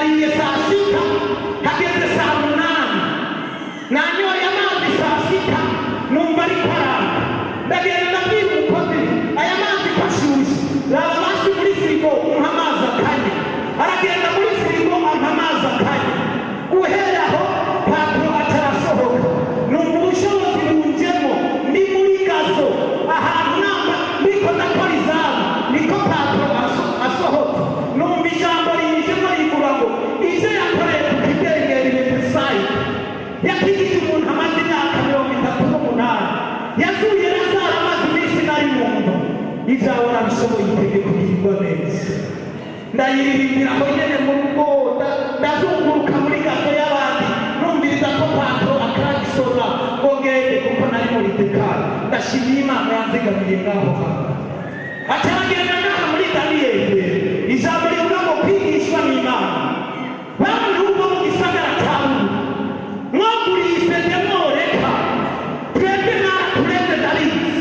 Nariye saa 6 hageze saa 8 nanyoye amazi saa 6 numva ari karanga. Ndagenda ndabwira umukozi aya mazi ko ashyushye, raba basi muri firigo umpa amazi akanye. Aragenda muri firigo ampa amazi akanye. Guhera aho patro atarasohoka, numva ubushobozi bunjemo, ndi muri gazo ahantu namba ndiko ndakora izamu, niko patro asohotse. Numva ijambo rinjemo rivuga ngo ibyo yakoreye ku kidengeri Betesayida, yakijije umuntu amaze imyaka 38, yazuye Lazaro amaze iminsi nari mu mva. Ibyawe arabishoboye, itegeko rigirwa neza. Ndayiririmbira aho nyene mu rugo, ndazunguruka muri gazo y'abandi numviriza ko patro akagisona ngo ngende, kuko nari muri dekari. Ndashimiye Imana yanzigamiye ngaho hantu. Acaragenda ngaha muri Daniyeli, ijambo rivuga ngo kwigishwa n'Imana. Bantu bo mu gisagara ca Bururi mwaguriye isende mworeka, twebwe mwaratureze ndabizi.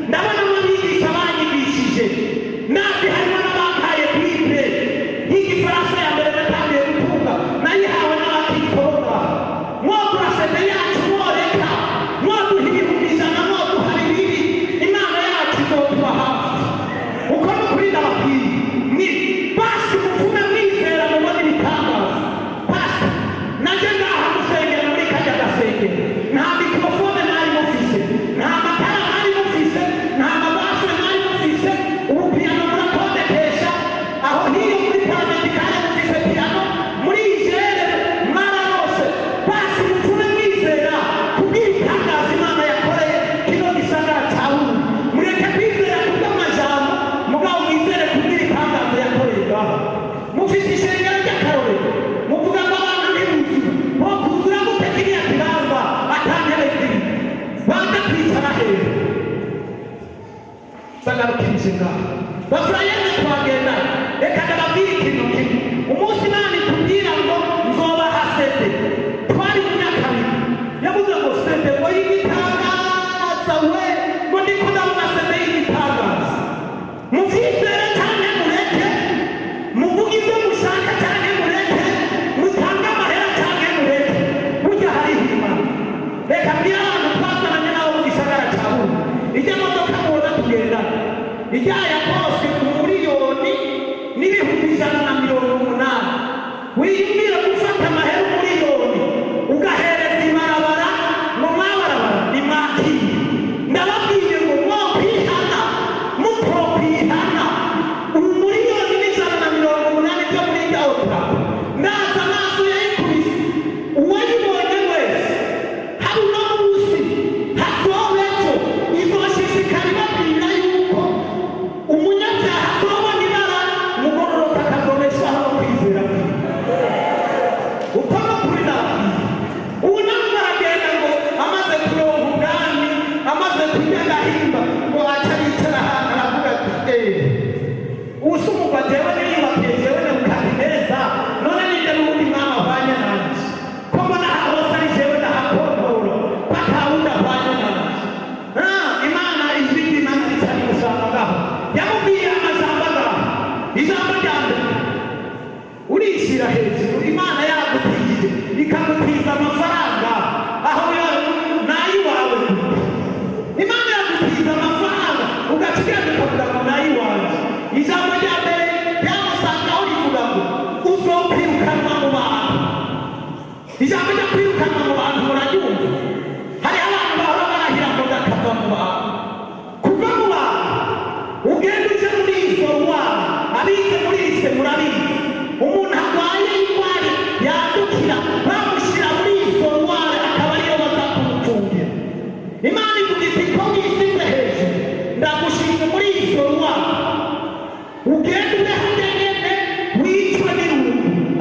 Ndabona abigisha banyigishije, nazi harimo n'abampaye Bible y'igifaransa ya mbere natangiye gutunga, nayihawe n'abakristo bo ngaha. Mwagura sede yacu mworeka, mwaduha 100,000, mwaduha 2,000, Imana yacu izotuba hafi. Uko ni ukuri ndababwiye, ni basi mupfume mwizera mubone ibitangaza. Pastor, naje ngaha musengera muri kajya gasengero, nta mikrofone mwari mufise, nta matara mwari mufise, nta mabase mwari mufise. Ubu piyano murakondekesha aho hiyo muri paramédicale mufise piyano, muri ijere mwararose. Basi mupfume mwizera kubw'ibitangaza Imana yakoreye kino gisagara ca Bururi. Mureke kwizera kubw'amajambo, mugabo mwizere kubw'ibitangaza yakoreye ngaho. Mufise ishengero ry'akarorero, muvuga ngo abantu ntibuzure. Bokuzura gute kiriya kibanza ata ntebe ziri? Baze kwicara hehe? Bagarukirije ngaho bafurayene twagenda. Reka ndababwire ikintu kimwe. Umunsi Imana ikubwira ngo nzobaha CD, twari mu myaka abiri, yavuze ngo CD ngo y'igitangaza we, ngo ndiko ndabona CD y'igitangaza. Muvyizere canke mureke, muvuge ibyo mushaka canke mureke, mutange amahera canke mureke, burya hariho Imana. Reka mbwire abantu twazananye nabo mu gisagara ca Bururi, ijya modoka mubona tugendana ijya yakose ku 1,180,000,000. Wiyumvire gufata amahera 1,000,000 ugahereza ibarabara ngo mwabarabara nimwakire. Ndababwiye ngo mwokwihana mutokwihana, 1,180,000,000 byo muri irya otago, ndaza amaso yayikubise uwayibonye wese. Hari uno munsi hazoba ejo, izoshishikara ibabwira yuko umunyabyaha azobona ibara, umugororotsi akazobeshaho no kwizera kwiwe. Uko no kuri ndababwiye. Ubu nawe aragenda ngo amaze kuronka ubwami, amaze kurya agahimba, ngo aca yicara ahantu aravuga ati eee, ubu si umugwa jewe niyubakiye jewe Nebukadineza? None ninde n'uwundi mwami ahwanye nanje? Ko mbona aha hose ari jewe ndahakontora, ko atawundi ahwanye nanje? Imana, ijwi ry'Imana rica rimusanga ngaho, yamubwiye amajambo ngaho. Ijambo rya mbere: urishyira hejuru, Imana yaragutijije ikagutiza amafaranga, aho nayiwawe gute? Imana yagutiza amafaranga ugaca ugenda ukavuga ngo nayiwanjye. Ijambo rya mbere ryamusangaho rivuga ngo uzokwirukanwa mu bantu. Ijambo ryo kwirukanwa mu bantu muraryumva? Hariho abantu bahora barahira ngo ndakava mu bantu. Kuva mu bantu ugenda uje muri izo ndwara, abize muri ise murabizi, umuntu arwaye indwara yandukira bamushyira muri izo ndwara, akaba ariyo baza kumupfungira. Imana ivuga iti ko wisize hejuru, ndagushinze muri izo ndwara, ugenda ube harya nyene wicwe n'irungu.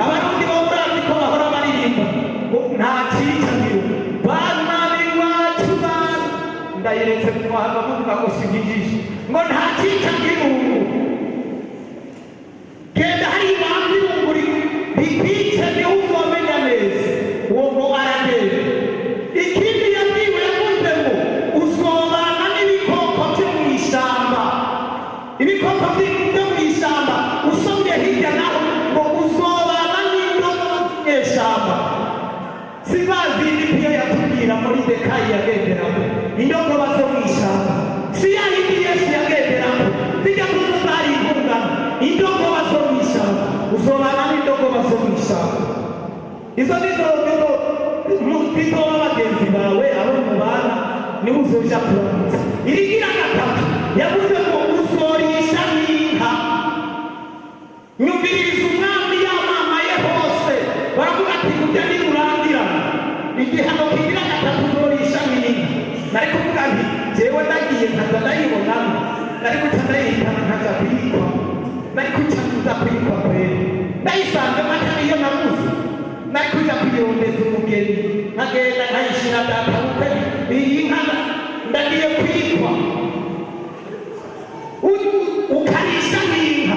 Abarundi bo murazi ko bahora baririmba ngo nta cyica n'irungu. Bana b'iwacu bana, ndayiretse muhava muvuga ngo sinkijije, ngo nta cyica n'irungu. Genda hari ibanza irungu rikwice, niho uzomenya neza. Uwo ngo aragenda. Ikindi yabwiwe, yavuze ngo uzobana n'ibikoko byo mu ishyamba. Ibikoko byo mu ishyamba, usomye hirya naho ngo uzobana n'indogobe. Moridekayi yagenderamo, indogoba zo mu ishyamba, si ya yindi Yesu yagenderamo, zijya kuzo zari impungano. Indogoba zo mu ishyamba, uzobana n'indogoba zo mu ishyamba. Izo nizo nizo zizoba bagenzi bawe, abo mubana niwe uzoja kuramutsa. Irigira gatatu yavuze ngo uzorisha n'inka. Nyumviriza, umwami yamamaye hose, baravuga ati kurya nirurangirana, igihano kigira gatatu uzorisha n'inka. Nari kuvuga nti jewe ndagiye nkaza ndayibonamo, nari guca ndayihitana nkaja kuyikwa, nari kuca nza kuyikwa kweri ndayisanzemo atari iyo naguze. Nari kuja kuyirondeza umugeni, nkagenda nkayishira data bukwe, iyi nka ndagiye kuyikwa. Ukarisha n'inka.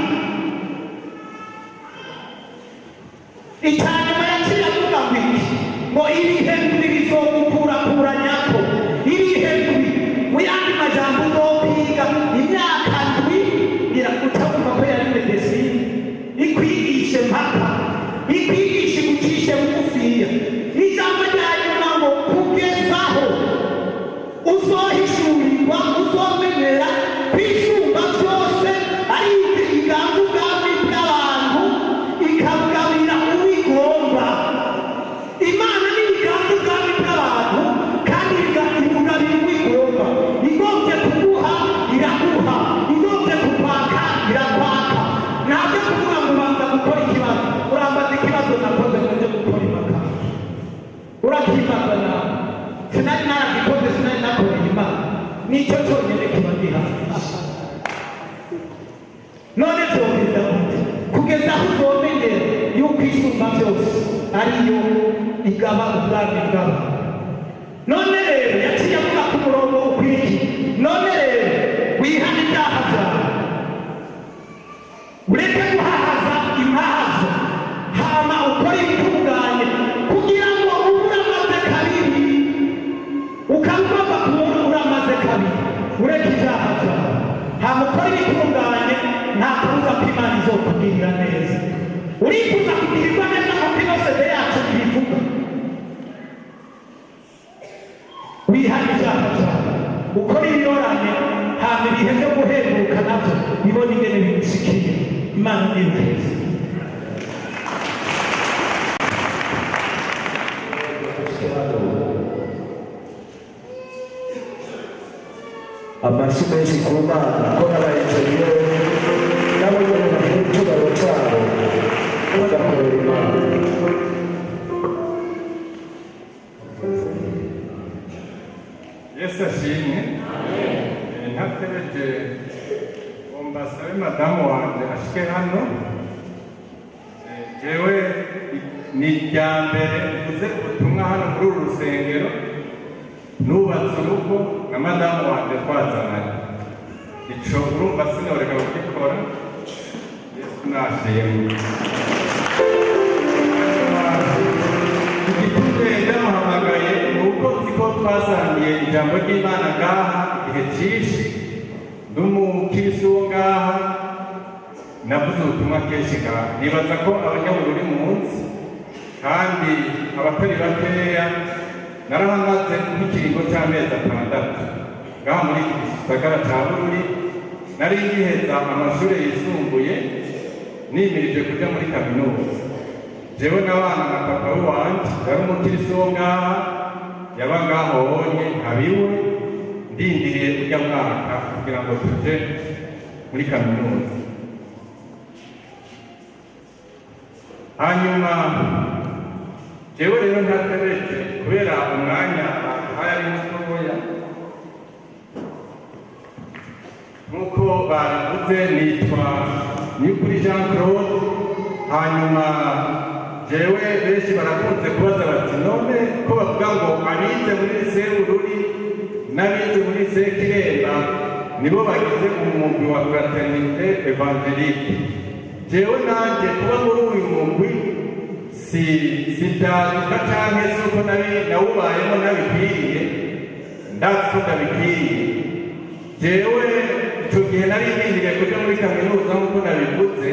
Icyanyuma yaciye avuga ngo iki? Ngo ibihe ndwi bizogukurakuranyako, ibihe ndwi. Mu yandi majambo, uzokwiga imyaka 7, ngira utabumva ko yari médecine, ikwigishe mpaka ikwigishe, igucishe bugufiya. Ijambo rya nyuma ngo kugezaho uzohishurirwa, uzomenyera kwisumba byose ari iganza ubwami bw'abantu, ikabugabira uwigomba. Imana ni iganza ubwami bw'abantu kandi ibugabira uwigomba. Igombye kuguha iraguha, igombye kukwaka irakwaka. Ntabyo kuvuga ngo ubanza gukora ikibazo. Urambaza ikibazo nakoze ngo nje gukora impaka, urakibaza nawe. Sinari naragikoze, sinari nakoreye Imana, nicyo cyonyine kiba gihagije. None byogenda gute? Kugeza aho uzomenyera yuko isumba byose ariyo igaba ubwami bw'abantu. None rero yaciye avuga ku murongo ukwiriye: none rero wihane ibyaha byawe, ureke guhahaza impahazo, hama ukore ibitunganye, kugira ngo ube uramaze kabiri. Ukaba ugomba kuba uramaze kabiri. Ureke ibyaha byawe, hama ukore ibitunganye, nta kabuza ko Imana izokugirira neza. Urifuza kugirirwa neza nk'uko ino CD yacu ibivuga? Wihane ibyaha byawe, ukore ibiyorane, hama ibihe byo guhembuka nabyo bibona ingene bigushikiye. Imana ni nziza. Amashyi menshi ku Mana ko n'abayenjeniyeri nabo nyine bafite icyubahiro cyabo bagakorera Imana. Yesu ashimwe. Ntatebeje ngo mbasabe madamu wanje ashike hano. Jewe ni irya mbere mvuze ubutumwa hano muri uru rusengero, nubatse urugo na madamu wanje twazananye. Ico urumva sinoreka kugikora. Yesu nashimwe. Igitumye ndamuhamagaye ni uko nzi ko twasangiye ijambo ry'Imana ngaha igihe cyinshi. N'umukirisu wo ngaha, navuze ubutumwa kenshi ngaha. Nibaza ko abanyabururi munsi kandi abatari bakeya, narahamaze nk'ikiringo cy'amezi 6 ngaha muri iki gisagara ca Bururi. Nari ngiheza amashuri yisumbuye, nimirije kuja muri kaminuza. Jewe n'abana na papa wanje yari umukirisu wo ngaha, yaba ngaho wonye nkabiwe, ndindiriye ujya mwaka kugira ngo tuje muri kaminuza. Hanyuma jewe rero ntatebeje kubera umwanya baduhaye ari mutoya. Nk'uko babivuze, nitwa Niyukuri Jean Claude. Hanyuma jewe benshi barakunze kubaza bati: none ko bavuga ngo abize muri lycée Bururi n'abize muri lycée Kiremba nibo bagize umugwi wa Fraternité Évangélique? Jewe nanjye kuba muri uyu mugwi si byaduka canke si uko nari nawubayemo nabikwiriye. Ndazi ko ndabikwiriye. Jewe ico gihe nari ndindiriye kuja muri kaminuza, nk'uko nabivuze,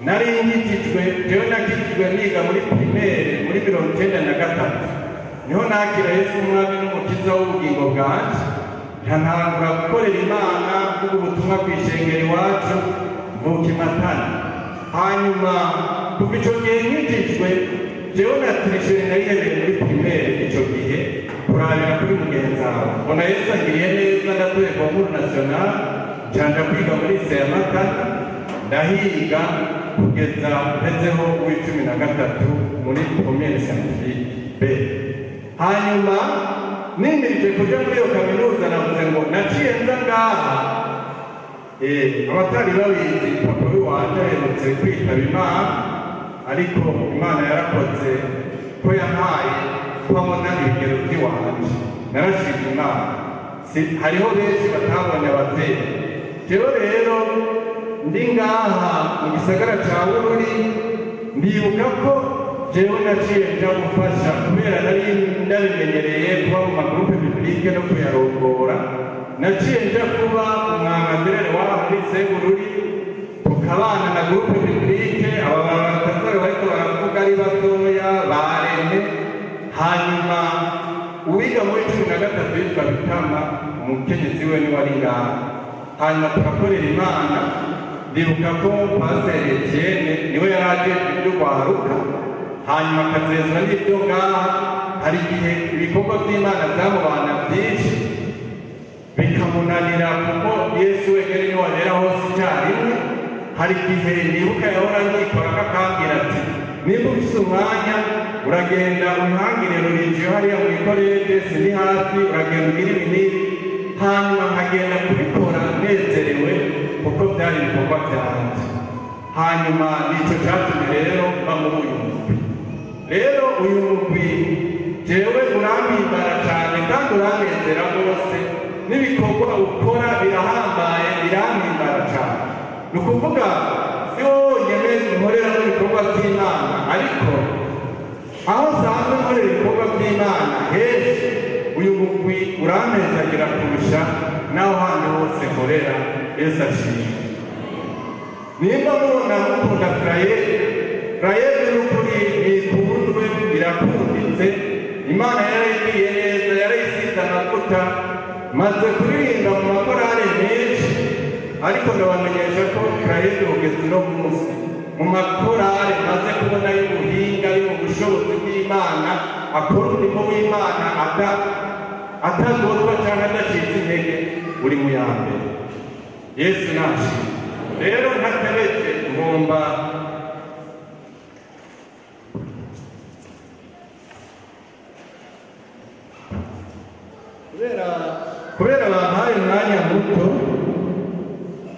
nari nkijijwe. Jewe nakijijwe niga muri primaire muri 93. Niho nakira Yesu umwami n'umukiza w'ubugingo bwanje, ntantangura gukorera Imana, mvuga ubutumwa ku ishengero iwacu, mvuka i Matana. Hanyuma kuva ico gihe nkijijwe, jewe na tricherie nayihereye muri primaire ico gihe, kurabira kuri mugenzi wawe. Mbona Yesu angiriye neza, ndatuye concours national, nca kwiga muri lycée ya Matana, ndahiga kugeza mpezeho uw'13 muri première scientifique B. Hanyuma nimirije kuja muri iyo kaminuza, navuze ngo naciye nza ngaha. Abatari babizi, papa w'iwanje aherutse kwitaba Imana, ariko Imana yarakoze ko yampaye ko abona ibigero by'iwanje. Narashimye Imana. Hariho benshi batabonye abavyeyi. Jewe rero ndi ngaha mu gisagara ca Bururi, ndibuka ko jewe naciye nja gufasha, kubera nari ndabimenyereye kuba mu ma groupes bibliques no kuyarongora. Naciye nja kuba umwangaderere w'aha muri Sebururi, tukabana na groupe biblique. Aba batazari bariko baravuga ari batoya baremye. Hanyuma uwiga muri 13 yitwa Bitama, umukenyezi we niwe ari ngaha. Hanyuma tugakorera Imana. Ndibuka ko Pasiteri Etienne niwe yari ajejwe ivy'urwaruka, hanyuma akazezwa n'ibyo ngaha. Hari igihe ibikorwa by'Imana byamubana byinshi bikamunanira, kuko Yesu wenyine niwe abera hose icyarimwe. Hari igihe nibuka yahora yikora akambwira ati: "Nimba ufise umwanya, uragenda untangire religion hariya mu ikoreje, sini hafi, uragenda ugire ibi n'ibi." Hanyuma nkagenda kubikora nezerewe, kuko byari ibikorwa byanjye. Hanyuma nicyo cyatumye rero mba muri uyu mugwi. Rero uyu mugwi jewe urampimbara cyane kandi uranezera rwose, n'ibikorwa ukora birahambaye, birampimbara cyane. Ni ukuvuga si wowe wonyine nkorera ibikorwa by'Imana, ariko aho nsanzwe nkorera ibikorwa by'Imana henshi, uyu mugwi urampezagira kurusha n'aho handi hose nkorera. Yesu ashimwe. Nimba mubona mukunda FRAED, FRAED n'ukuri nikundwe, irakunditse. Imana yarayibwiye neza, yarayisize amavuta. Maze kuririmba mu makorale menshi, ariko ndabamenyesha ko FRAED kugeza uno munsi, mu makorale maze kubona y'ubuhinga, ari mu bushobozi bw'Imana, akora umurimo w'Imana atagorwa cyangwa adacitse intege, uri mu ya mbere. Yesu nashimwe. Rero ntatebeje, ngomba kubera bampaye umwanya muto,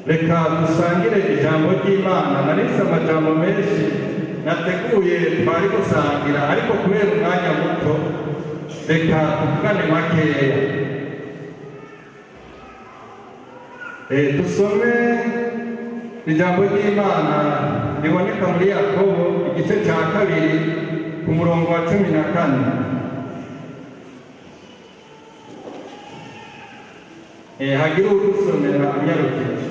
reka dusangire ijambo ry'Imana. Narifise amajambo menshi nateguye twari gusangira, ariko kubera umwanya muto, reka tuvugane makeya. Dusome ijambo ry'Imana riboneka muri Yakobo igice cya 2 ku murongo wa 14. Hagira udusomera anyarukije.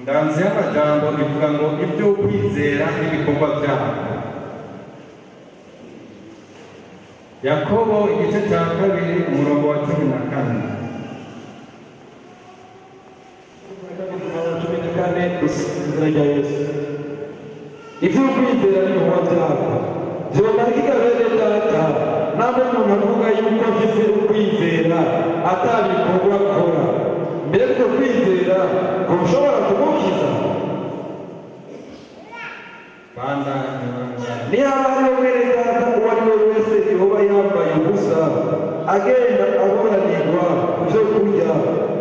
Ndanzi y'amajambo ivuga ngo iby'ukwizera n'ibikorwa byabo. Yakobo igice cya 2 umurongo wa 14. 14, izina rya Yesu. Ivy'ukwizera n'ibikorwa byabo vyomara bene data, naho umuntu avuga yuko afise ukwizera atabikorwa akora, mbega uko kwizera kushobora kumukiza? Nihaba hariho mwene data uwo ari we wese yoba yambaye ubusa, agenda aburanirwa ku vyo kurya,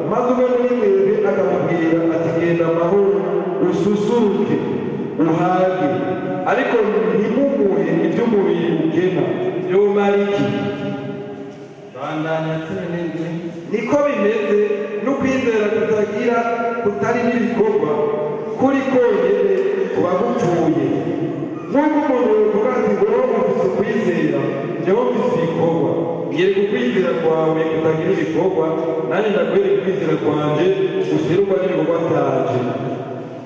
maze umwe muri mwebwe akamubwira ati: "Genda amahoro, ususuruke, uhage," ariko ntimumuhe ivy'umubiri ukena, vyomara iki? Bandanya 17. Niko bimeze n'ukwizera kutagira kutari n'ibikorwa, kuri konyene kuba gupfuye. Nk'uko umuntu yovuga ati: "Wowe ufise ukwizera, jewe mfise ibikorwa." Nyereka ukwizera kwawe kutagira ibikorwa, nanjye ndakwereka ukwizera kwanje guserukwa n'ibikorwa vyanje.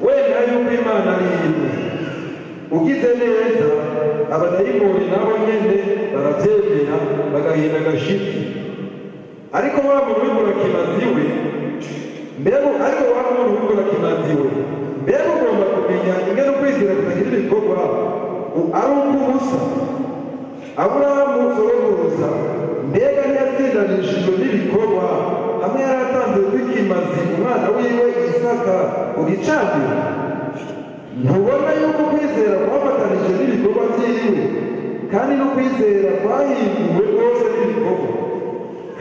Wenda yuko Imana ari imwe. Ugize neza, abadayimoni nabo nyene baravyemera bagahinda agashitsi. Ariko wa muntu w'imburakimazi we, mbega, ariko wa muntu w'imburakimazi we, mbega ugomba kumenya ingene ukwizera kutagira ibikorwa ari ukw'ubusa? Aburahamu sogokuruza, mbega ntiyatsindanishijwe n'ibikorwa hamwe yari atanze kw'ikimazi umwana wiwe Isaka ku gicaniro? Ntubona yuko kwizera kwafatanije n'ibikorwa vyiwe, kandi no kwizera kwahinduwe rwose n'ibikorwa?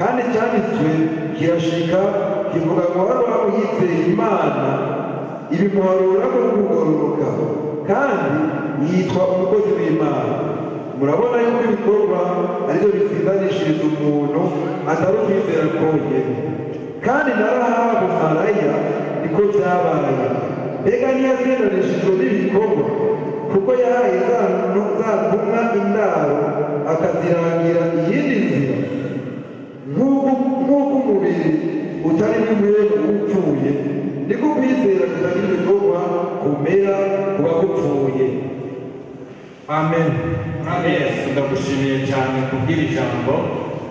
Kandi cyanditswe kirashika kivuga ngo: "Aburahamu yizeye Imana, ibimuharurako kugororoka, kandi yitwa umukozi w'Imana." Murabona yuko ibikorwa aribyo bitsindanishiriza umuntu, atari ukwizera konyene. Kandi na Rahabu maraya niko byabaye. Mbega ntiyatsindanishijwe n'ibikorwa kuko yahaye za ntumwa indaro, akazirangira iyindi nzira? Nk'uko umubiri utarimo impwemu upfuye, niko kwizera kutagira ibikorwa kumera, kuba gupfuye. Amen. Mwami Yesu, ndagushimiye cyane kubwira ijambo.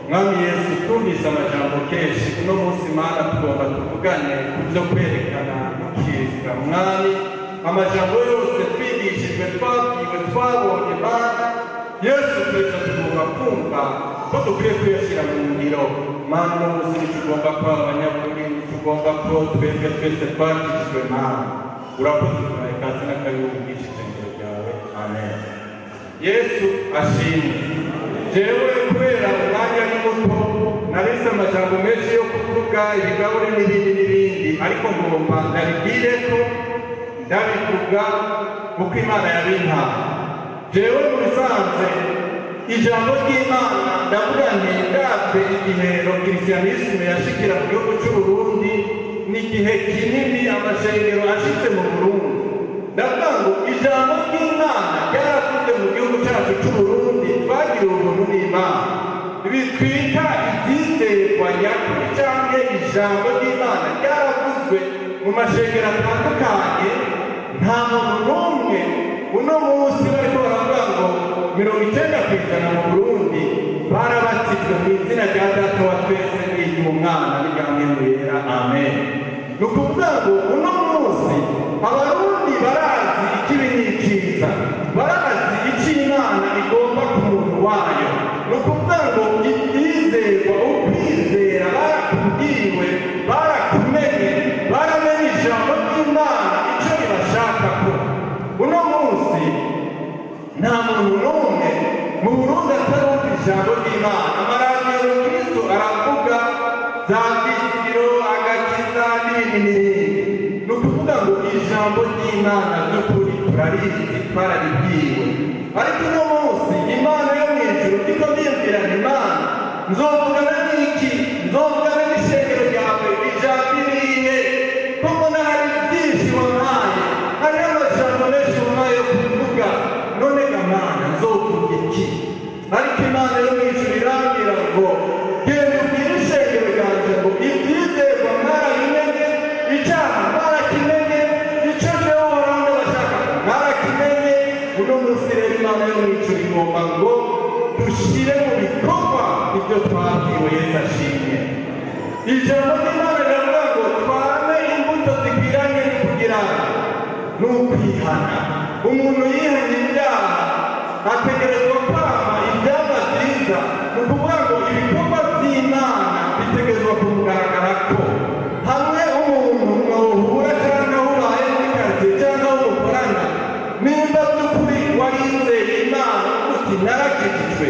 Mwami Yesu, twumvise amajambo kenshi. Uno munsi, Mana, tugomba tuvugane ku byo kwerekana gukizwa. Mwami, amajambo yose twigishijwe, twabwiwe, twabonye, Mana Yesu Kristo, tugomba kumva ko dukwiye kuyashyira mu ngiro. Mana, uno munsi ntitugomba kuba abanyakuri, ntitugomba ko twebwe twese twakijijwe. Mana, urakoze, tubaye kazi n'akayungu bw'ishengero ryawe. Amen. Yesu ashimwe. Jewe kubera umwanya ni muto, narese amajambo menshi yo kuvuga, ibigabure n'ibindi n'ibindi, ariko ngomba ndabibwire ko ndabivuga kuko Imana yabimpaye. Jewe mu bisanzwe ijambo ry'Imana, ndavuga nti ndavye igihe christianisme yashikira mu gihugu cy'u Burundi, ni igihe kinini amashengero ashitse mu Burundi. Ndavuga ngo ijambo ry'Imana ryaravuze mu gihugu cyacu cy'u Burundi, twagiriwe ubuntu n'Imana. Ibi twita ibyizerwa nyakuri cyangwa ijambo ry'Imana ryaravuzwe mu mashengero atandukanye. Nta muntu n'umwe uno munsi bariko baravuga ngo 90% mu Burundi barabatijwe mu izina rya Data wa twese n'iry'Umwana n'irya Mpwemu Yera. Amen. Ni ukuvuga ngo uno munsi Abarundi barazi ikibi n'icyiza, barazi icyo Imana igomba ku muntu wayo. Ni ukuvuga ngo ibyizerwa, ukwizera barakubwiwe, barakumenye, baramenye ijambo ry'Imana icyo ribashaka. Ko uno munsi nta muntu n'umwe mu Burundi atarumva ijambo ry'Imana. Amaradiyo Kristo aravuga, za Byizigiro, Agakiza n'ibindi n'ibindi. Ni ukuvuga ngo ijambo ry'Imana by'ukuri turarizi, twararibwiwe. Ariko uno munsi Imana yo mu ijuru, ndiko ndiyumvira nti: "Imana, nzovugana n'iki? Nzovugana n'ishengero ryawe ijambo irihe, ko mbona hari byinshi wampaye, hariho amajambo menshi wampaye yo kuvuga? None ga Mana, nzovuga iki?" Ariko Imana yo mu ijuru irambwira ngo: "Genda ubwire ishengero ryanjye ngo ibyizerwa mwarabimenye, icyaha mwarakimenye, icyo jewe Uhoraho ndabashaka mwarakimenye." Uno munsi rero Imana yo mu ijuru igomba ngo dushyire mu bikorwa ibyo twabwiwe. Yesu ashimye. Ijambo ry'Imana riravuga ngo twame imbuto zikwiranye no kugira n'ukwihana. Umuntu yihanye ibyaha ategerezwa kwama ibyama byiza. Ni ukuvuga ngo ibikorwa by'Imana bitegerezwa kumugaragara ko hamwe umuntu mwohura cyangwa aho ubaye muri karitsiye cyangwa aho mukorana, nimba by'ukuri warizeye Imana uti: "Narakijijwe,"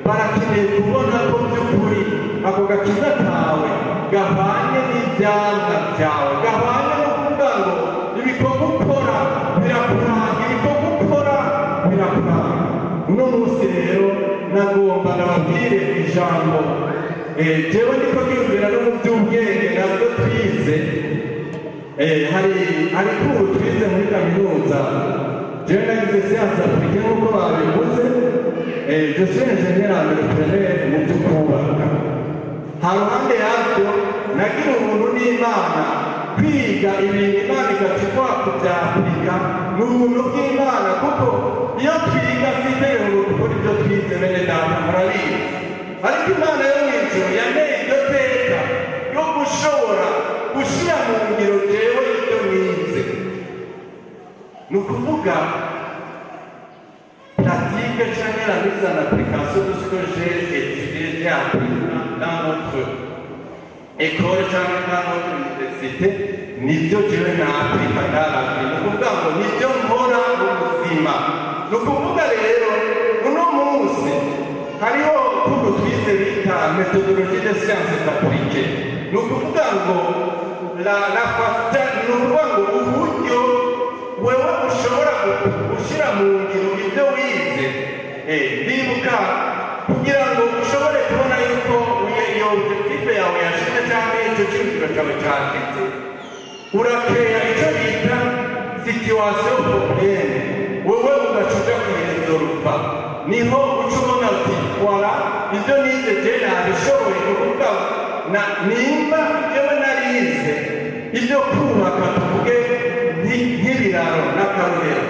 barakeneye kubona ko by'ukuri ako gakiza kawe gahwanye n'ibyanga byawe, gahwanye no kuvuga ngo ibikorwa ukora birakuranga, ibikorwa ukora birakuranga. Uno munsi rero nagomba nababwire ijambo. Jewe ndiko ndiyumvira no mu by'ubwenge nabwo twize. Hari cours twize muri kaminuza. Jewe nagize science appliquée nk'uko babivuze. Je suis ingénieur entrepreneur mu byo kubaka. Haruhande yabyo, nagira ubuntu n'Imana kwiga ibintu, Imana igaca kubyapurika. Ni ubuntu bw'Imana kuko Bene data, murabizi, ariko Imana yo mu ijuru yanteye iryo teka yo gushobora gushyira mu ngiro jewe ibyo nize. Ni ukuvuga pratique cyangwa la mise en application de ce que j'ai étudié, j'ai appris dans notre école cyangwa dans notre université, nibyo jewe na-appliqua dans la vie. Ni ukuvuga ngo nibyo nkora mu buzima. Ni ukuvuga rero uno munsi hariho ukuntu twize bita méthodologie de sciences appliquées. Ni ukuvuga ngo la fasta, ni ukuvuga ngo uburyo wewe ushobora gushyira mu ngiro ibyo wize. Ndibuka kugira ngo ushobore kubona yuko iyo objectif yawe yashitse cyangwa icyo cyiyumviro cyawe cyashitse, urakeya icyo bita situation problème, wowe ugaca uja kuyiresolva, niho uca ubona uti: "Voilà, ibyo nize je nabishoboye." Ni ukuvuga na nimba jewe narize ibyo kubaka, tuvuge nk'ibiraro n'akarorero,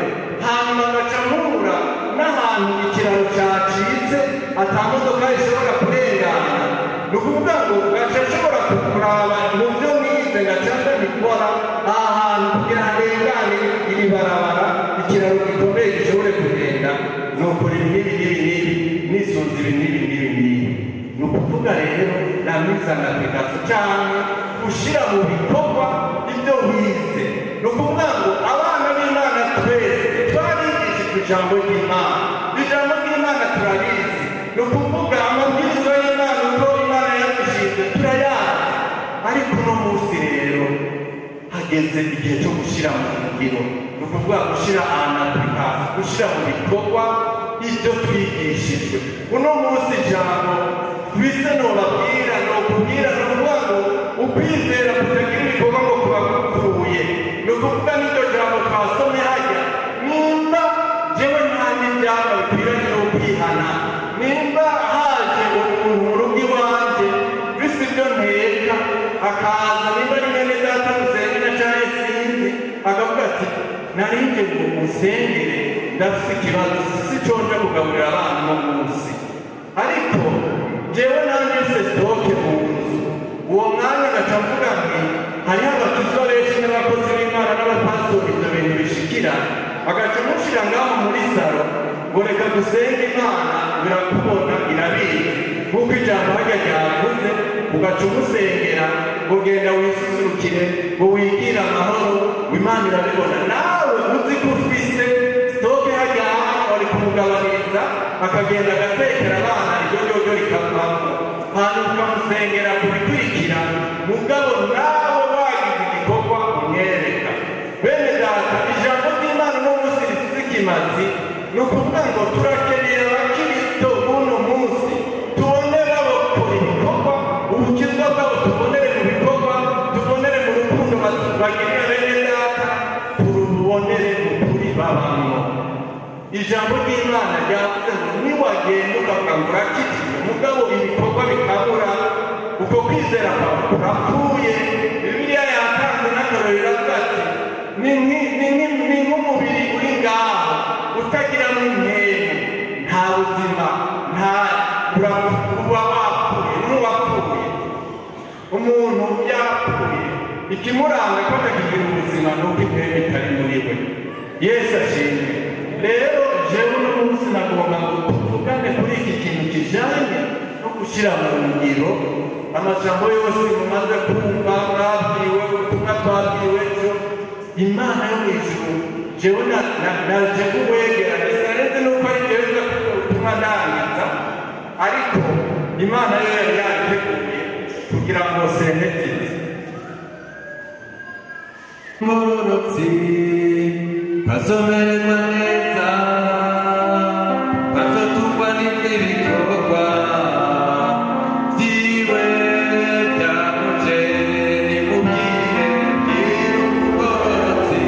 hanyuma ngaca mpura n'ahantu ikiraro cacitse, ata modoka ishobora kurengana, ni ukuvuga ngo ngaca nshobora kuraba mu byo nize, ngaca nza mbikora aha hantu kugira harengane iri barabara, ikiraro gikomeye gishobore kugenda, nukora ibi n'ibi n'ibi n'ibi, nisunze ibi n'ibi n'ibi n'ibi. Ni ukuvuga rero la mise en application cyangwa gushyira mu bikorwa ibyo wize. Ni ukuvuga ngo abana b'Imana twese twarigishijwe ijambo ry'Imana, ijambo ry'Imana turarizi, ni ukuvuga amabwiriza y'Imana uko Imana yadushinze turayazi. Ariko uno munsi rero hageze igihe cyo gushyira mu ngiro, ni ukuvuga gushyira en application, gushyira mu bikorwa ibyo twigishijwe. Uno munsi ijambo twise nobabwira, nokubwira, ni ukuvuga ngo ukwizera kutagira ibikorwa ngo kuba gupfuye. Ni ukuvuga n'iryo jambo twasomye hajya, nimba jewe nta n'ibyapa bikwiranye no kwihana, nimba haje umuntu mu rugo iwanjye bise ibyo nteka, akaza, nimba ari mwene data musengera cyangwa sinzi, akavuga ati: "Narinjye ngo musengere, ndafise ikibazo, si cyo nja kugaburira abana uno munsi, ariko jewe nanjye mfise stock mu nzu," uwo mwanya agaca mvuga nti hariho abakizwa benshi n'abakozi b'Imana n'abapasitori ibyo bintu bishikira, agaca amushyira ngaho muri salon ngo: "Reka dusenge Imana, birakubona, irabizi," nk'uko ijambo hajya ryavuze, ugaca umusengera ngo: "Genda wisusurukire," ngo: "Wigire amahoro," ngo: "Imana irabibona." Nawe uzi ko ufise stock hajya, wari kumugabaniriza akagenda agatekera abana, iryo ryoryo rikavamo, hanyuma ukamusengera kubikurikira. Mugabo nawe wagize igikorwa umwereka. Bene data, ijambo ry'Imana uno munsi rifise ikimazi. Ni ukuvuga ngo turakeneye abakirisito b'uno munsi tubone babakora ibikorwa, ubukizwa bwabo tubonere mu bikorwa, tubonere mu rukundo bagirira bene data, turubonere mu kuri babamwo. Ijambo ry'Imana ryavuze ngo niwagenda ukavuga ngo urakijijwe, mugabo ibikorwa bikabura, uko kwizera kwawe kurapfuye. Bibiliya yatanze n'akarorero, iravuga ati ni nk'umubiri uri ngaho utagiramo impemu, nta buzima, nta uba wapfuye n'uwapfuye. Umuntu yapfuye, ikimuranga ko atakigira ubuzima ni uko impemu itari muri we. Yesu ashimwe. Rero jewe uno munsi nagomba ngo tuvugane kuri iki kintu kijanye no gushyira mu ngiro amajambo yose mumaze kumva, mwabwiwe, ubutumwa twabwiwe ejo. Imana yo mu ijuru, jewe naje kuwegera, sinareze nuko ari jewe nza kuvuga ubutumwa ndangiza, ariko Imana yo yari yabiteguye kugira ngo senetize. Ngororotsi bazomererwa neza, bazotungwa n'iby'ibikorwa byiwe byamuje. Nimubwire, bwira umugororotsi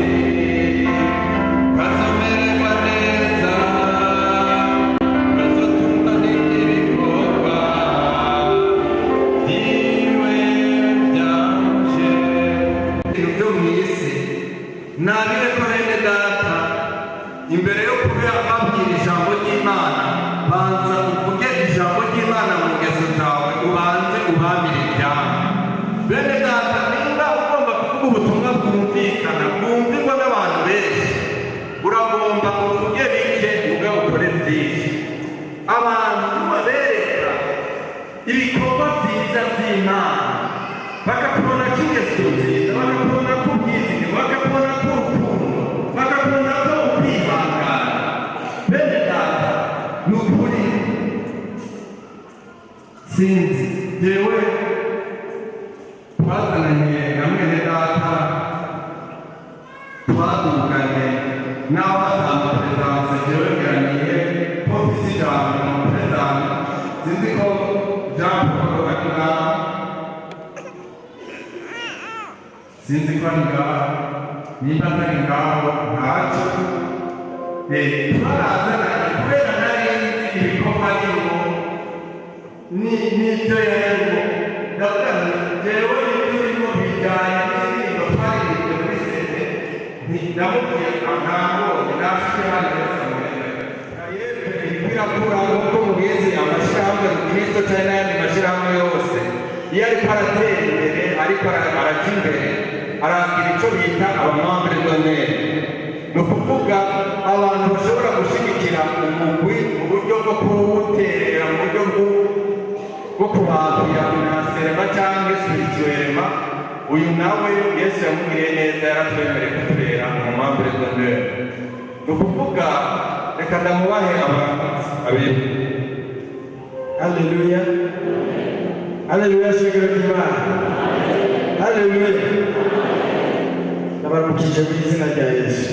bazomererwa neza, bazotungwa n'iby'ibikorwa byiwe byamuje. Ibintu byo mu isi nabire ko bene data, imbere yo kuba babwira ijambo ry'Imana, banza Bagomba uvuge bike mugabo ukore byinshi. Abantu nubabereka ibikorwa byiza by'Imana, bakakubona ko ingeso nziza, bakakubona ko ubwizige, bakakubona ko urukundo, bakakubona ko ukwihangana. Bene data, ni ukuri sinzi jewe twazananye na mwene data, twadukanye naho batanga présence. Jewe ngeraniye ko mfise ijambo mu présence. Sinzi ko Jean Paul ari ngaha, sinzi ko ari ngaha. Nimba atari ngaho ntacyo. Twarazananye kubera nari nzi ibikorwa arimo n'ibyo yarimo. Ndavuga nti jewe ibyo urimo bijyanye n'indirimbo twaririmbye muri sete. Ndamubwiye ntabonye nashike hano yose. Iriko irakura nk'uko mubizi. Amashyirahamwe Kristo cyane n'ayandi mashyirahamwe yose, iyo ariko aratera imbere, ariko araja imbere, aragira icyo bita aba membres d'honneur. Ni ukuvuga abantu bashobora gushyigikira umugwi mu buryo bwo kuwuterera, mu buryo bwo kubapira financièrement cyangwa spirituellement. Uyu nawe Yesu yamugiriye neza, yaratwemereye kutubera umu membre d'honneur. Ni ukuvuga reka ndamubahe abaramutsi abiwe. Haleluya. Haleluya, shengero ry'Imana. Haleluya. Ndabaramukije mu izina rya Yesu.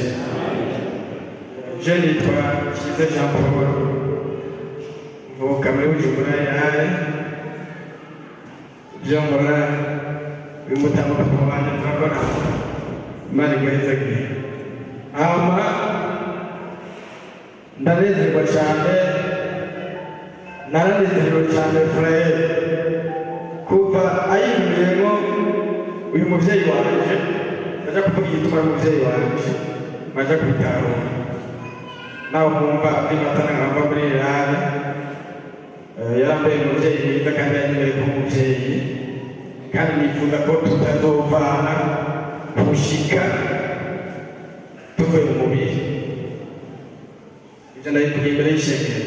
Je nitwa Cyiza Jean Paul. Mvuka muri Bujumbura yahaye. Ibyo nkora, uyu mutama papa wanjye turakora. Imana iguhezagire. Hama ndanezerwa cyane, naranezerewe cyane. Frere kuva ayimuyemo uyu muvyeyi wanje, ndaja kuvuga igituma y'umuvyeyi wanje maja kubitahura nawe mwumva bimatana nkava muri irani. Yarambaye umuvyeyi mwiza kandi yanyemereye kuba umuvyeyi, kandi nifuza ko tutazovana gushika tuvuye mu mubiri. Ivyo ndabivuga imbere y'ishengero.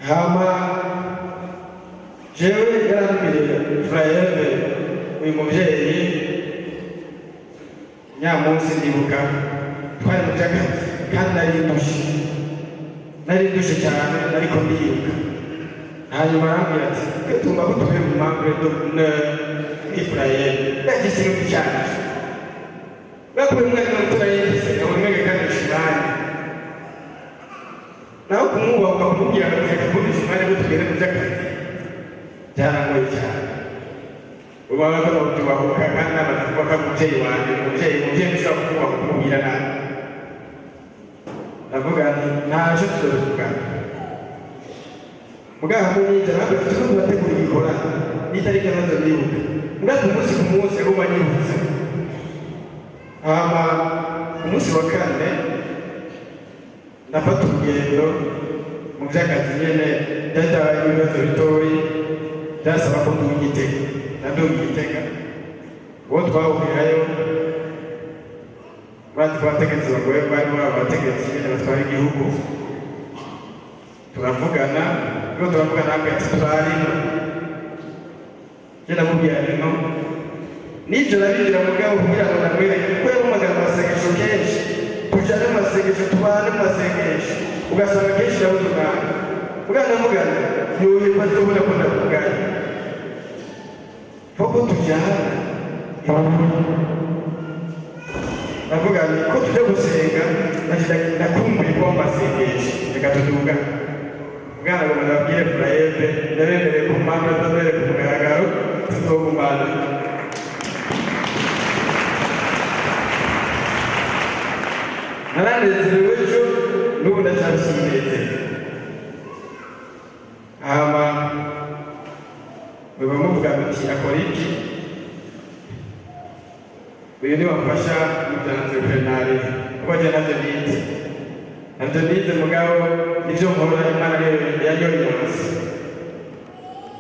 Hama jewe yarambiriye frayeve uyu muvyeyi nyamunsi. Ndibuka twari mu by'akazi kandi nari ndushe, nari ndushe cyane, ariko ndibuka. Hanyuma arambwira ati twe tugomba ko tubere mu membre d'honneur Israel yagize cyacu bakuye umwanya muto yigise ngo kandi shimani naho kumwubaha ukamubwira ngo reka kumvisha umwanya ngo tugere mu by'akazi byarangoye cyane. Uba tubahuka kandi namaze kuba ko umubyeyi wanjye, umubyeyi ushobora kumwubaha kumubwira nabi. Ndavuga nti ntacyo, tuzabivugana. Mugabo hamwe n'ibyo ntabwo turiko turategura igikorane n'itariki nazo ndibuka. Mugabo ku munsi aguma anyibutsa. Hama ku munsi wa kane ndafata urugendo mu by'akazi nyene. Byatabaye ibibazo bitoyi byasaba ko nduga Igitega. Ndaduga Igitega, uwo twahurirayo bazi ko abategetsi bagoye, bari baba abategetsi nyene batwara igihugu. Turavugana, iyo turavugana hagati turarino, je ndamubwira nti no nijoro nabinjira mugabo kugira ngo ndamwereke kuko yampamagara mu masengesho kenshi, tujane mu masengesho, tubane mu masengesho, ugasanga kenshi yabuze umwanya. Mugabo ndamugana yuye ko azobona ko ndamuganye koko tujyana. Ndavuga nti ko tujya gusenga, ndakumbuye kuba mu masengesho, reka tuduga. Bwana ngo ndabwire Furayebe ndabemereye ku mpamvu ndabereye ku mugaragaro tuzogumana. Naranezerewe ejo, n'ubu ndacyafise umunezero. Hama muba muvuga muti akora iki? Uyu ni wamfasha mu bya entrepreneuriat, kuko jye navyo nize, navyo nize. Mugabo ivyo nkora, Imana yanyoyanse,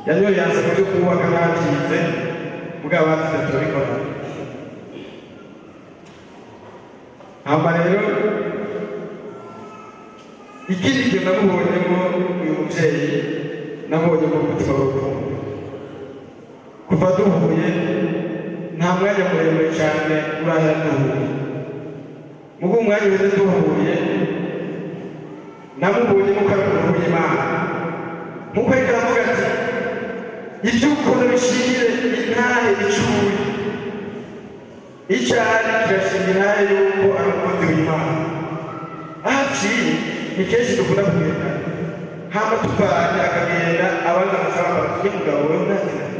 yanyoyanse mu byo kubaka navyize. Mugabo bavyize turabikora. Hama rero ikindi kintu namubonyemo uyu mubyeyi, nabonyemo umutima w'urukundo. Kuva duhuye, nta mwanya muremure cyane urahera duhuye. Mugo umwanya uheze duhuye, namubonyemo ko ari umuntu w'Imana, nkuko ariko aravuga ati ibyo ukora bishingire intahe icuye icyari kirashinga intahe yuko ari umukozi w'Imana. Aho aciye ni kenshi dukunda kugenda, hama tuvanye akagenda abanza agasaba ati mugabo wewe urazinanye?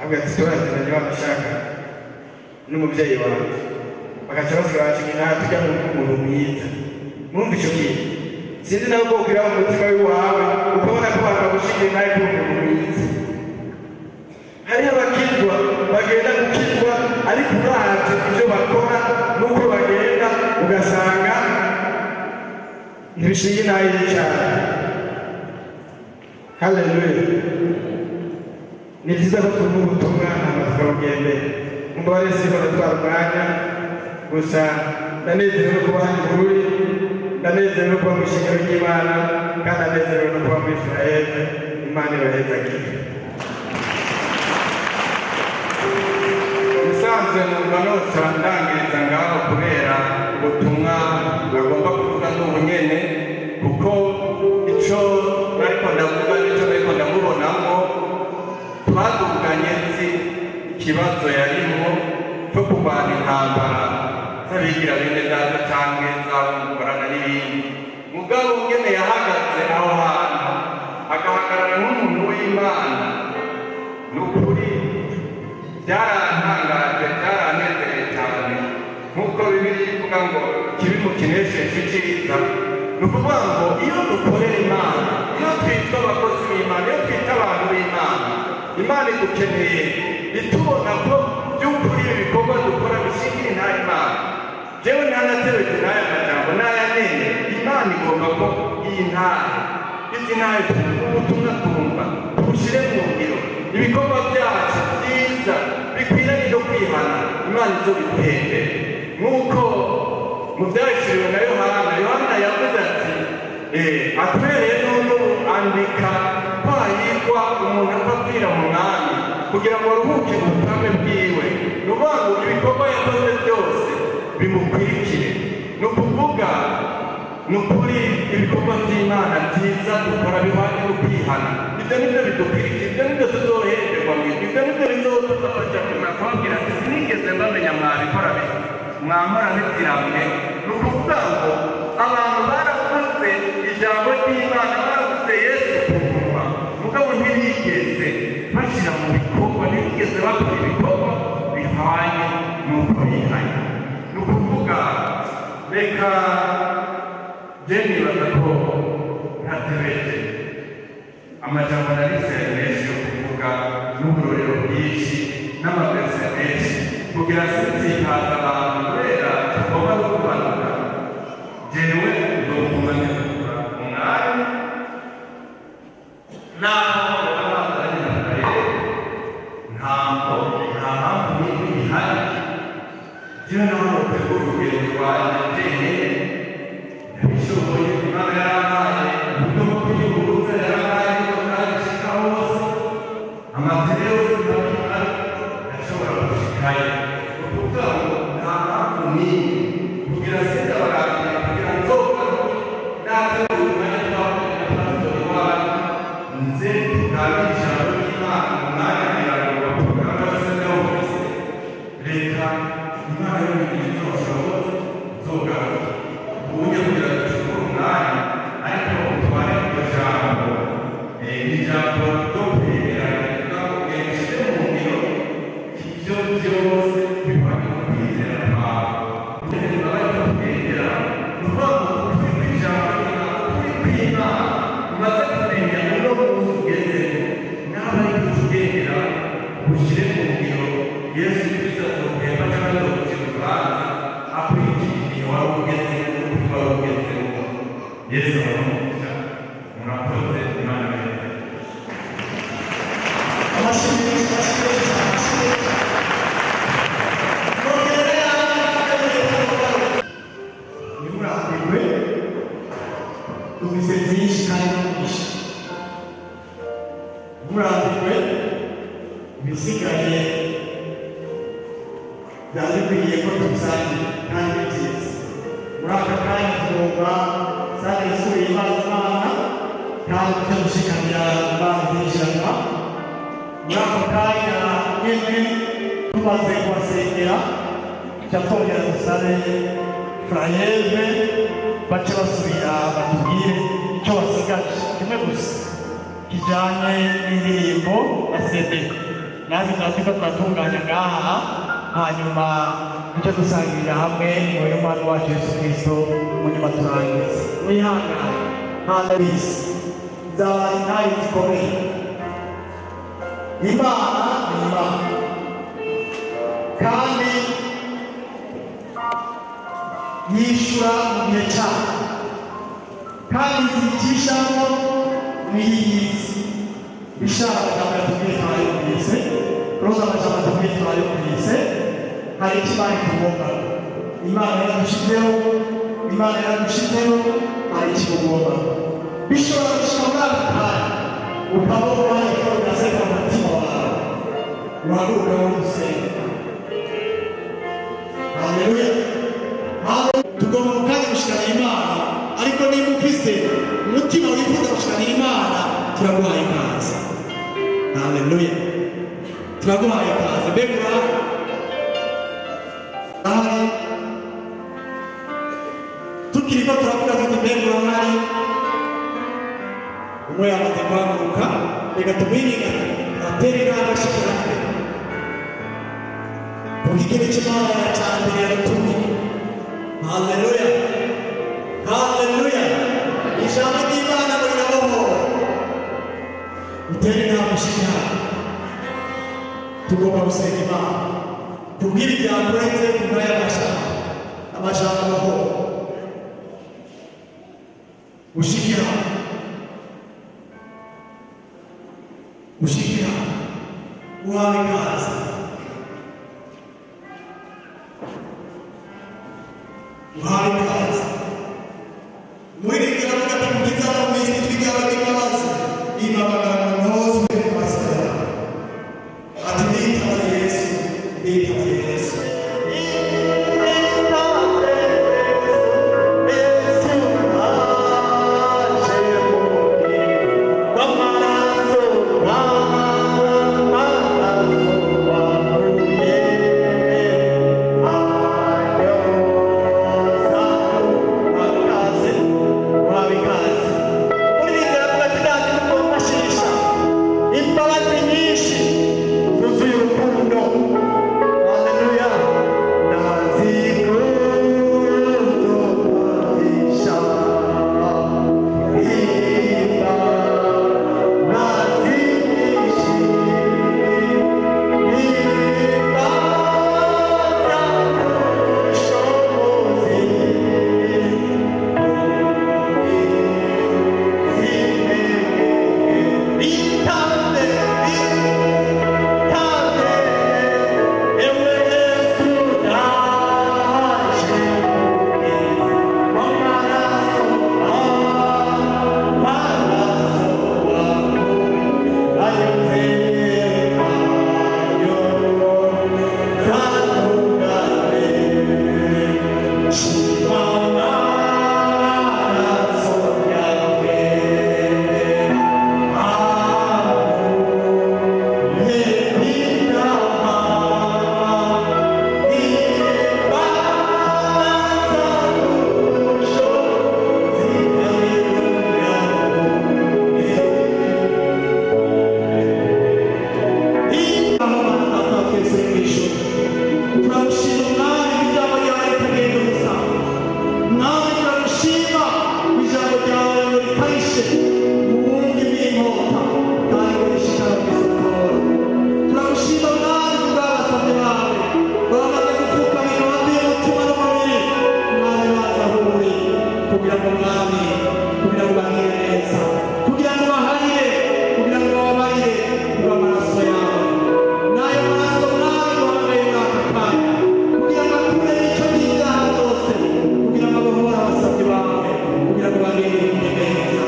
Avuga ati turazinanye, wabishaka n'umubyeyi wanjye. Bagaca basiga bashinga intahe tujya mu umuntu mwiza. Mwumva icyo kintu, sinzi nawe ko ukwira mu mutima w'iwawe ukabona ko abantu bagushinga intahe kuri umuntu mwiza. Hariho abakizwa bagenda gukizwa, ariko uravye ibyo bakora n'uko bagenda ugasanga ntibishinga intahe y'icyaha. Haleluya! Ni byiza ko twumva ubutumwa hama tukabugendera. Mumbabarire, siko ndatwara umwanya gusa. Ndanezerewe no kuba hano i Bururi, ndanezerewe no kuba mu ishengero ry'Imana, kandi ndanezerewe no kuba muri Israel. Imana ibahezagire. Musanzwe numva noca ndangiriza ngaho, kubera ubutumwa bagomba kuvuga n'ubu nyene, kuko ico bariko ndavuga nico bariko ndamubonamo. Twaduganye nzi ikibazo yarimwo cyo kurwana intambara z'abigira bene data canke z'abo mukorana n'ibindi. Mugabo ngene yahagaze aho hantu, agahagarara nk'umuntu w'Imana, ni ukuri byarantangaje, byaranezereye cyane. Nk'uko Bibiliya ivuga ngo ikibi mukinesheje icyiza, ni ukuvuga ngo iyo dukorera Imana, iyo twitwa abakozi b'Imana, iyo twita abantu b'Imana, Imana idukeneye itubona ko by'ukuri ibi bikorwa dukora bishingira intahe Imana. Jewe ntanatebeje n'aya majambo n'ayanene. Imana igomba ko iyi ntahe, izi ntahe twumva, ubutumwa twumva tubushyire mu ngiro, ibikorwa byacu byiza bikwiranye no kwihana, Imana izobiduhembere. Nk'uko mu byahishuriwe na Yohana, Yohana yavuze ati atwereye none ubu andika kwahirwa umuntu apfa mu Mwami kugira ngo aruhuke ubutame bwiwe. Ni ukuvuga ngo ibikorwa yakoze byose bimukurikire. Ni ukuvuga ni ukuri ibikorwa by'Imana byiza dukora bihwanye no kwihana, ibyo nibyo bidukwiriye, ibyo nibyo tuzohemberwa mu ijuru, ibyo nibyo bizotuma tujya kumara kubabwira ati sinigeze mbamenya, mwabikora bite, mwamara ntiziramwe. Ni ukuvuga ngo abantu baravuze ijambo ry'Imana, baravuze Yesu ku munwa, mugabo ntibigeze bashyira mu bikorwa, ntibigeze bakora ibikorwa bihwanye n'uko bihanye. Ni ukuvuga reka je nibaza ko ntatebeje amajambo narise menshi yo kuvuga n'uburorero bwinshi n'amaverse menshi kugira sinzitaza abantu, kubera tugomba no kubanuka. Jewe nzokuma ntegura umwanya naho amazi agenda mu karere, ntabwo nta mpamvu n'imwe ihari. Jewe naho notegura urugendo rwanjye jenyine, ndabishoboye. Imana yarampaye uburyo bwo kwiyunguruza, yarampaye imodoka ishika hose, amatire yose ndabikora, ndashobora gushikayo. Ni ukuvuga ngo nta mpamvu n'imwe kugira sindabarambire, kugira nzogaruke nategura umwanya twavuganye na pasitori wanyu, nze tuganire ijambo ry'Imana mu mwanya ngira porogaramu yose ndawufise. Reka Imana yonyine izoshobotse nzogaruke uburyo kugira ducukure umwanya, ariko utware iryo jambo. Ni ijambo ryo kwegeranya kugira ngo ushyire mu ngiro ibyo byose bihwanye no kwizera kwawe. Kwizera bariko kugendera, ni ukuvuga ngo ukuri kw'ijambo ry'Imana, ukuri kw'Imana umaze kumenya uno munsi ugezemo, nawe ariko ugendera ushyire mu ngiro, Yesu Kristo azoguhemba cyangwa azogucira urubanza akurikije igihe waba ugezemo n'ukuri waba ugezemo. Yesu aramugisha. Murakoze, Imana ibaheze. Amashyi menshi, amashyi menshi, amashyi menshi. Nongere. Mwinshi kandi n'umugisha. Murambirwe, ibisigaye byari bikwiye ko tubisangira kandi ni byiza. Muri aka kanya tugomba sare isubiye imazi Imana kandi tujya gushikamira Imana ijana. Muri ako kanya nyene tumaze kubasengera, tujya twongera dusabe Furayeve bace basubira batubwire icyo basigaje kimwe gusa kijyanye n'indirimbo na CD, natwe tuba turiko turatunganya ngaha, hanyuma duce dusangirira hamwe mu Mwami wacu Yesu Kristo, mu nyuma turangiza. Mwihangane nta bisi nzaba intayi zikomeye. Imana ni Imana kandi yishura mu gihe cyayo, kandi zicishamo niyizi. Bishara amagambo yatubwiye turayumvise, Roza amajambo yatubwiye turayumvise. Hari icyo Imana itugomba. Imana yaradushizeho, Imana yaradushizeho, hari icyo igomba. Bishobora gushika muri aka kanya ukabona ariko biraseka mu mutima wawe, uhaguruka wowe usenge. Haleluya! Tugomba mu kanya gushikanira Imana, ariko niba ufise umutima wifuza gushikanira Imana, turaguhaye ikaze. Haleluya! Turaguhaye ikaze. Mbega urahari? Urahari? Tukiriko turavuga tuti mbega urahari, umwe yamaze guhaguruka. Reka tumwiringa atere intambwe ashikira imbere, kuko ikintu cy'Imana cya mbere yadutumye. Haleluya! Haleluya! Ijambo ry'Imana ngo rirabohora. Utere intambwe ushika. Tugomba gusenga Imana kubwira ibyakuretse kubw'aya majambo, amajambo abohora. Ushikira, ushikira, uhawe ikaze, uhawe ikaze. Mwiringira avuga ati mugize hano mu isi twigaba n'imbabazi imamagara ngo ntozwe mu maso yawe. Ati nditabye Yesu, nditabye Yesu. Imbabazi nyinshi zuzuye urukundo. Haleluya! Turagushima Mwami ko ijambo ryawe ritagenda ubusa. Mwami, turagushima ko ijambo ryawe ngo rikarishe ubundi bw'inkota kandi ngo rishikane ku isokoro. Turagushima Mwami ko bw'abasabyi bawe bamaze gupfukama inkombe y'umutima n'umubiri. Mwami, baza aho uri kugira ngo, Mwami, kugira ngo bagire neza, kugira ngo baharire, kugira ngo bababarire kubw'amaraso yawe. N'ayo maraso, Mwami, wahamagaye muri aka kanya kugira ngo akure icyo n'ibyaha byose, kugira ngo abohore abasabyi bawe, kugira ngo bagire neza.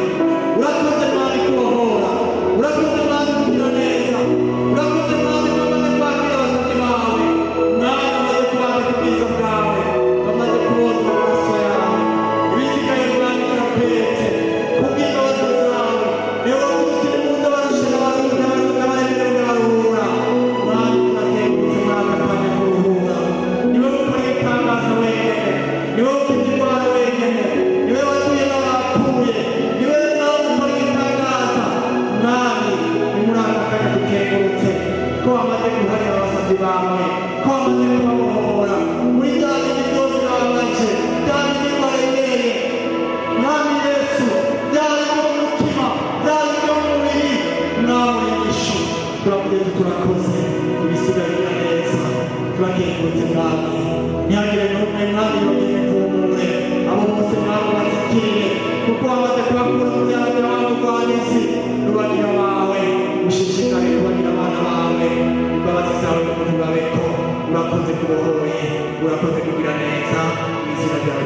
wamaze kubakura mu byaha bya wa mugwanizi, nubagira bawe, ushishikare kubagira abana bawe, imbabazi zawe n'umuntu babeko. Urakoze kubohoye, urakoze kugira neza, mu izina ryawe.